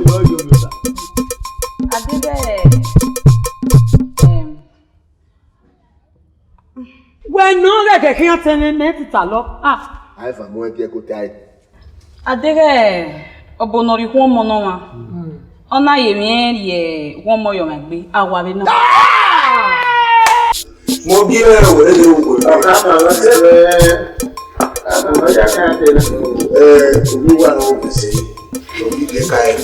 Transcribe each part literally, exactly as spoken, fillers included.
mi, ọ yo mi osa. Adeghẹ, em, wẹ nọ ghẹ kẹkẹ iran tẹn mwẹ, mẹ tita lọ. Ah. A i fa mu ẹdẹ ko tae. Adeghẹ ọbo ne ọ rhie ikhuọmọ ne ọmwa, ọ na ye emwi rhie ikhuọmọ ye ọmwa egbe, a wa vbe nọ. Mo gi rẹ wẹ rẹ wẹ. Ọka ma wẹ sẹ wẹ. Ọka ma ya ka te na. Eh, omi wa no se. Omi de ka e.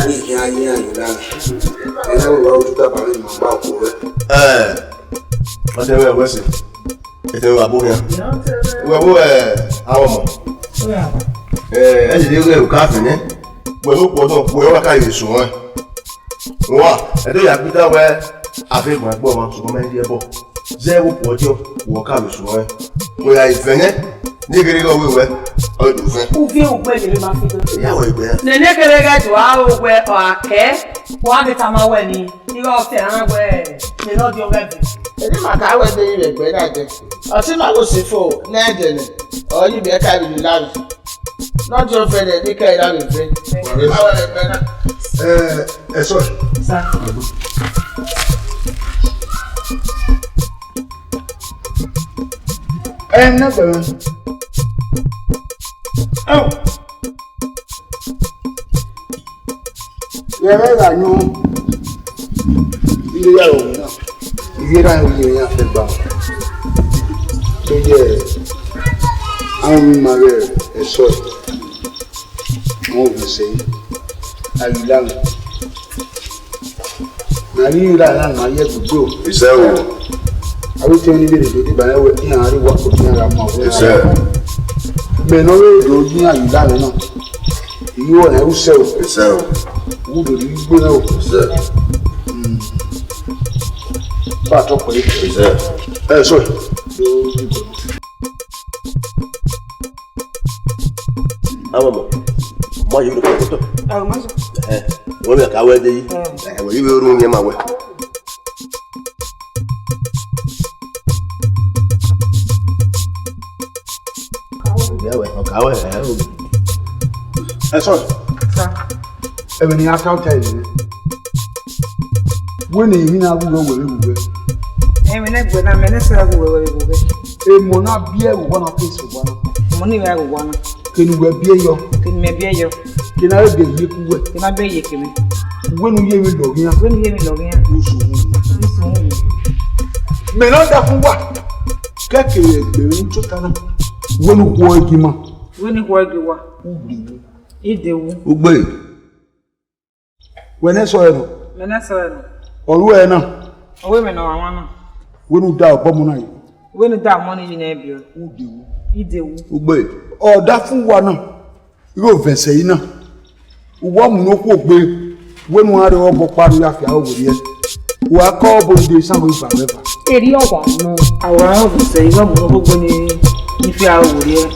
Ni ya ya ya na. Ena wa u ta ba ni ma ba ko. Eh. Ọtẹn mwẹ wẹ sẹ. Ẹtẹ wa bo khian. Wẹ bo, eh, aro mọ. Eh, ẹ jẹ de wẹ u ka fẹ nẹ. Wẹ no kpọ dọn, wẹ wa ka ye suẹn. Wa, ẹ do ya gbe da wẹ a fe gbọn ẹgbẹ ọmwa, sokpan ma i rhie ẹbọ. Zẹ vbe okhuo ọdiọn, wẹ ọ ka vbe suẹn. Wẹ ya vẹ nẹ, ne ghere ghe ọ wẹ wẹ, ọ do vẹ. Uvie ugbe gele ma fi do. Ya wẹ igbe. Nene kere ghe do a ro wẹ ọ a kẹ, wa ghi tama wẹ ni, ighe ọ sẹ a na wẹ, nene ọdiọn ghẹ vẹ. Eni ma ka wẹ de ivbe ẹgbẹ na dẹ. Ọtẹn ma gho si fo, ne ẹdẹ nẹ, ọ yi vbe ẹka vbe lila vbe. Nọ jọ vẹ nẹ, ne ka ira vbe vẹ. Ẹ, ẹ sọ. Sa. Ẹ, ne gbẹmẹ. Ẹ o. Yẹrẹ gha yọn, ire ya ro na, ire ra ro ya fẹ gba. To ye, a ru ma vbe ẹsọ, wọn vbe sẹ, a yi la. Na ni ra na ma ye gbogbo. Isẹ o. Aro te ni vbe do di ba we iran ri wa ko iran ra ma we. Isẹ. Mẹ nọ vbe do di iran yi la na. Iye ọnẹ u sẹ o. Isẹ o. U do di gbe na o. Isẹ. Ba tọ pẹ. Isẹ. Ẹ, sorry. Amọmọ, ma ye vbe kọkọtọ. Ẹ, ma sọ. Ẹ, wẹ vbe ka wẹ de yi. Ẹ, wẹ yi vbe ru yẹn ma wẹ. Ẹ wẹ, ọ ka wẹ, ẹ o. Ẹ sọ. Sa. Ẹmwẹ ne a ta ọta ẹre. Wẹ ne emwi na ru wẹ wẹ vbe ru wẹ. Ẹmwẹ ne ẹgbẹ na, mẹ ne sẹ ru wẹ wẹ vbe ru wẹ. Emọ na biẹ vbe owa na, ke sẹ owa na. Emọ ni vbe a vbe owa na. Kene uwẹ biẹ yọ. Kene mẹ biẹ yọ. Kene a vbe biẹ ye ku wẹ. Kene a biẹ ye ke mwẹ. Wẹ ne u ye emwi lọghian. Wẹ ne u ye emwi lọghian. Usun. Usun. Mẹ ne ọ da ku wa. Kẹkẹ ẹgbẹre ne u tota na. Wẹ ne u khuọ igi ma. Wẹ ne u khuọ igi wa. Idewu. Ugbe. Wẹ ne sọ ẹre nọ? Mẹ ne sọ ẹre nọ. Ọ ru ẹre na? Ọ wẹ mẹ ne ọ mwa na. Wẹ ne u da obọ mu na yi? Wẹ ne u da ọmọ ni yi nẹ biẹ? Idewu. Idewu. Ugbe. Ọ da fu wa na, ighe ovẹn sẹ yi na. Uwa mu ne okhuo gbe, wẹ ne u gha rre ọbọ kpa ne u ya fi aro werriẹ. Wa kọ ọbọ de isan vbe eva mwẹ eva. Erriọ wa nọ. A wa rẹn ovẹn sẹ yi, wa mu ne okhuo gbe ni, ni fi aro werriẹ.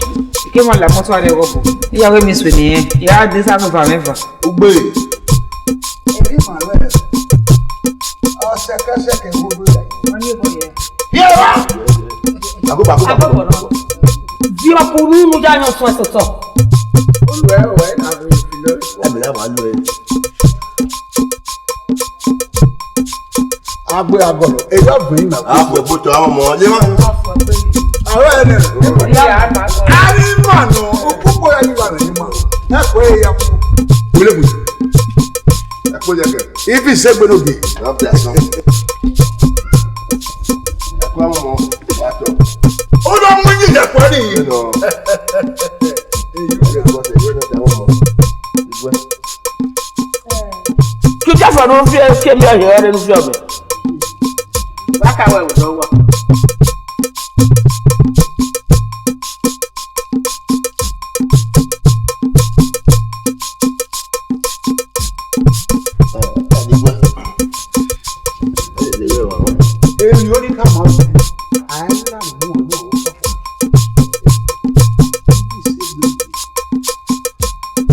Ike ma la mọto a rre ọbọ. Iyawe mi sue nẹ, ya de isan vbe eva mwẹ eva. Ugbe. Eri ma rẹ. Ọsẹkẹsẹkẹ wo do ya. Wọ́n ní ìbọn yẹn. Yẹ wa. Agogo, agogo, agogo. Agogo náà. Di ọkùnrin nu ya yan sọ ẹsẹ tọ. Olùwẹ̀ ọ̀wẹ̀ náà ló fi lọ. Ẹ̀mí náà wà lóye. Agbe agọlọ, eya vẹn na. A fọ ẹgbẹ tọ, àwọn ọmọ ọlẹ wa. Ọ̀rọ̀ ẹ̀ nẹ. Ìyá àgbà. A rí mà nọ, òkúkú ẹ̀ ní wà lẹ́yìn mà. Ẹ kọ́ ẹ ya kú. Wọlé kù. Ẹ kó yẹ kẹ. Ibi ìṣègbè ló dé. Ẹ kó àwọn ọmọ wa tọ. Ó lọ mú yín dẹ̀kọ́ nìyí. Ẹ lọ. Èyí ò lè wọ́n ṣe ìwé náà dáwọ́ mọ́. Ìwé. Kí Jésù ọdún fi ké mi ẹ̀yìn rẹ̀ nínú fi ọ̀gbìn. Bákan wẹ̀ wẹ̀ lọ́wọ́. Èmi ò ní ká máa wù ú. À ń rà mú òun náà sọ́kọ̀.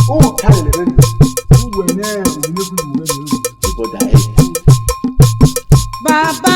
Ó ta ilẹ̀ rẹ̀ nìyẹn. Wúwo ẹ̀ náà, òun ló fi wù ẹ́ nìyẹn. Ìbọ̀dà ẹ̀. Baba,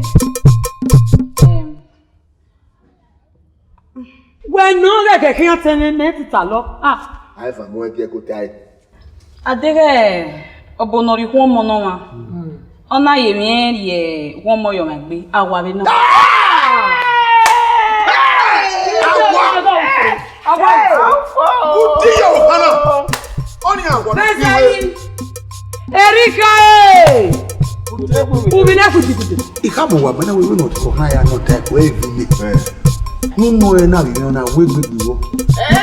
Wẹ nọ ghẹ khẹke iran tẹn ne mẹ ti talọ. Ah. Ai, famo ẹdẹ ko tae. A deghẹ ọbo ne ọ rhie ikhuọmọ ne ọmwa, ọ na ye emwi rhie ikhuọmọ ye ọmwa egbe, a wa vbe nọ. Awa! Awa! Uti ye ohana! Ọni awa! Erika e! Uvbi ne kutukutu. I khama uwa, ma na wẹ vbene ọ tọ ohan ya nọ ta ẹko ẹre vbe ime. Ne u nọ ẹre na vbe mwẹ na wẹ egbe gbe wọ.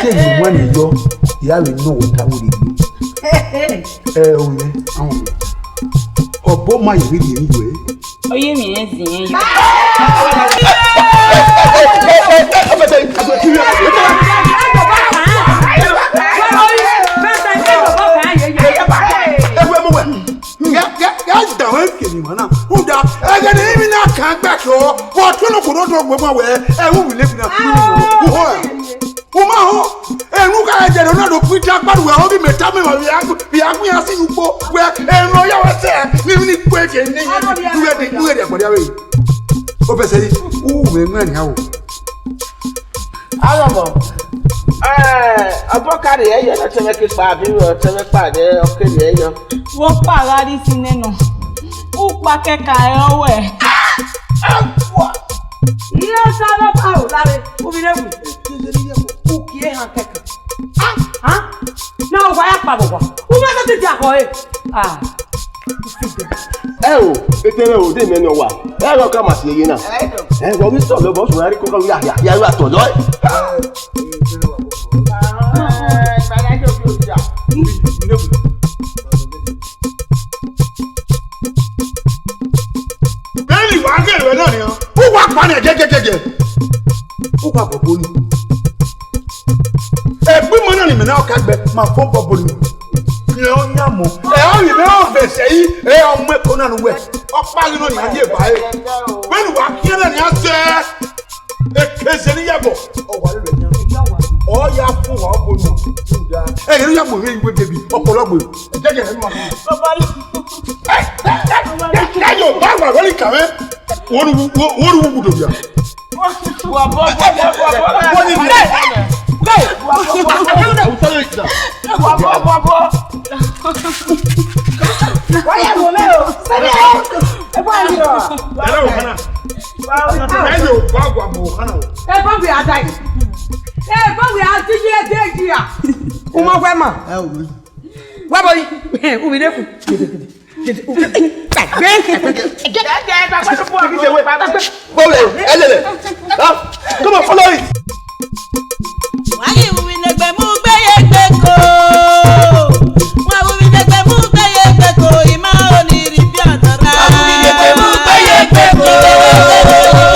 Te yi wan ne yọ, ya vbe nọ wẹ ta wẹ rhie. Ẹ o yẹ, ahọn. Ọbo ma ye vbe rhie ru wẹ. Ọ ye mwẹ ẹzin ẹn. Ẹwẹ mu wẹ. Gha, gha, gha da wẹ ke ni ma na. Uda, ẹghẹ ne emwi na kan gbe ke ọ, vbe ọ tuẹn ne okhuo do gbe ma wẹ, ẹ, u wi lefi na. U họn ẹ? U ma họn? Enu gha jẹ ne ọ na do kpita kpa ruẹ, ọ ghi mẹ tama emwa vbe a, vbe a gbẹn iran si ye ugbo, wẹ, emwi ne ọ ya wẹ sẹ, ne emwi ni kue ke ne, u ghẹ de, u ghẹ de agbada vbe. Ọ bẹsẹ yi, u mwẹ mwẹ nian o. Arọmọ, eh, ọbọ ka rhie ẹyọ ne ọtẹn mwẹ ke kpa, abi ọtẹn mwẹ kpa ne ọ ke rhie ẹyọ. Vbe ọkpa gha rhie isi nẹ nọ, ukpa kẹkan ẹre ọ wẹ. Iye Osanobua o, lare, u vbe rre wu. Uki ehan kẹkan. Ah, ah, na owa ya kpa vbe owa. U ma tete dia khọ ẹre. Ah. Ẹ o, etẹn mwẹ o, de mẹ ne ọ wa. Ẹ gha ka ma si eye na. Ẹ, vbe ọ ghi sọlọ, vbe ọ sunu a rhie koko ya, ya, ya, ya tọlọ ẹ. Bẹ́ẹ̀ni, wàá gẹ̀rẹ̀ rẹ náà nìyẹn. Ó wá pa ni ẹ̀jẹ̀jẹ̀jẹ̀. Ó wá bọ̀bọ̀ ni. Ẹgbẹ́ mọ́ náà ni mẹ́nà ọ̀ka gbẹ, máa fọ́ bọ̀bọ̀ ni. Ilẹ̀ ọ̀nyà mọ́. Ẹ ọ́ rìn mẹ́rọ̀ fẹ̀sẹ̀ yìí, ẹ ọmọ ẹ̀kọ́ náà nù wẹ̀. Ọ̀pá yìí náà ni a yé bá ẹ. Bẹ́ẹ̀ni, wàá kí ẹ náà ni a sẹ́. Ekeze ni yabọ, ọ wa lele yan. Ọ ya fún wa ọkọ nù. Ẹ yẹn ya mọ he iwe bebi, ọpọlọ gbe. Ẹ jẹ́ kí ẹ mọ̀. Baba. Ẹ, ẹ, ẹ, ẹ, ẹ yóò bá wa wọlé kàwé. Wọ́n ní wọ́n ní wọ́n gbọdọ̀ bíà. Wà bọ́, bọ́, bọ́, bọ́, bọ́. Wọ́n ní bíà. Wà bọ́, bọ́, bọ́, bọ́. Wà bọ́, bọ́, bọ́. Wọ́n yẹ wò mí o. Sẹ́ni ẹ, ẹ bọ́ ẹ yọ. Ẹ lọ wò kánà. Ẹ yóò bá wa mọ̀ kánà o. Ẹ bọ́ bí a da yìí. Ẹ bọ wẹ a ti ye ẹdẹ yi a. Uma wẹ ma. Ẹ o mi. Wa bọ yi. U bi de ku. Follow it. Elele. Huh? Come on, follow it.